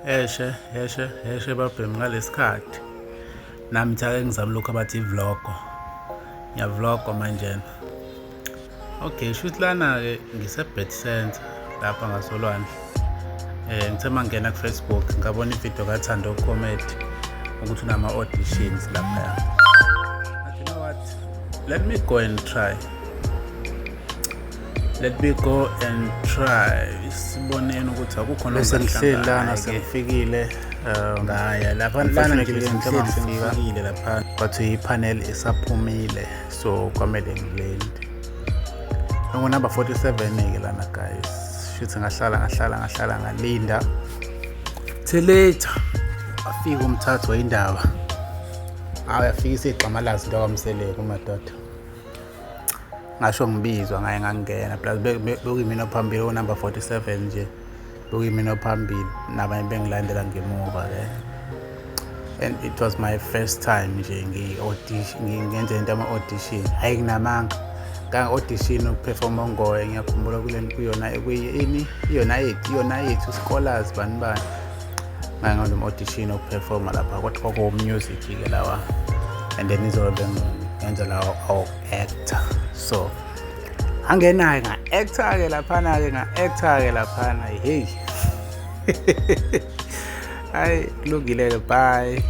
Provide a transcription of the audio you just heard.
Eshe, eshe, eshe babhemi ngalesikhathi. Nami ngithe ake ngizame lokhu abathi i-vlog. Ngiyavlogwa manjena. Okay, shuthi lana-ke ngise-Bet Center lapha ngasolwandle. Ngithe mangena ku-Facebook ngabona ividiyo kaThando Comedy ukuthi unama-auditions laphaya. But you know what? Let me go and try. Let me go and try. Siboneni ukuthi akukho Bese ngihleli lana sengifikile Ngaya lapha lana nje unfortunately bese ngithe ngihleli mangifika sengifikile lapha. Kwathiwa i-panel isaphumile, so kwamele ngilinde. Ngingu-number 47-ke lana, guys. Shuthi ngahlala, ngahlala, ngahlala, ngalinda till later afika umthatho wendaba. Hawu, yafika isiyigxamalazi into kwaMseleku madoda. Ngasho ngibizwa, ngaye ngangena, plus bekuyimina ophambili, o-number 47 nje, bekuyimina ophambili, nabanye bengilandela ngemuva-ke. And it was my first time nje ngi-audition, ngenze into ama-audition. Hhayi, kunamanga, ngangi-audition ukuperforma ngoye. Ngiyakhumbula kuyona ini iyona yethu scholars bani bani, ngake ngalo audition ukuperforma lapha, kodwa kwakuwu-music-ke lawa, and then izobe bengenza lawa awu-actor. So angenayo, nga-actor-ke laphana-ke, nga-actor-ke laphana. Hey, hayi, kulungile-ke, bye.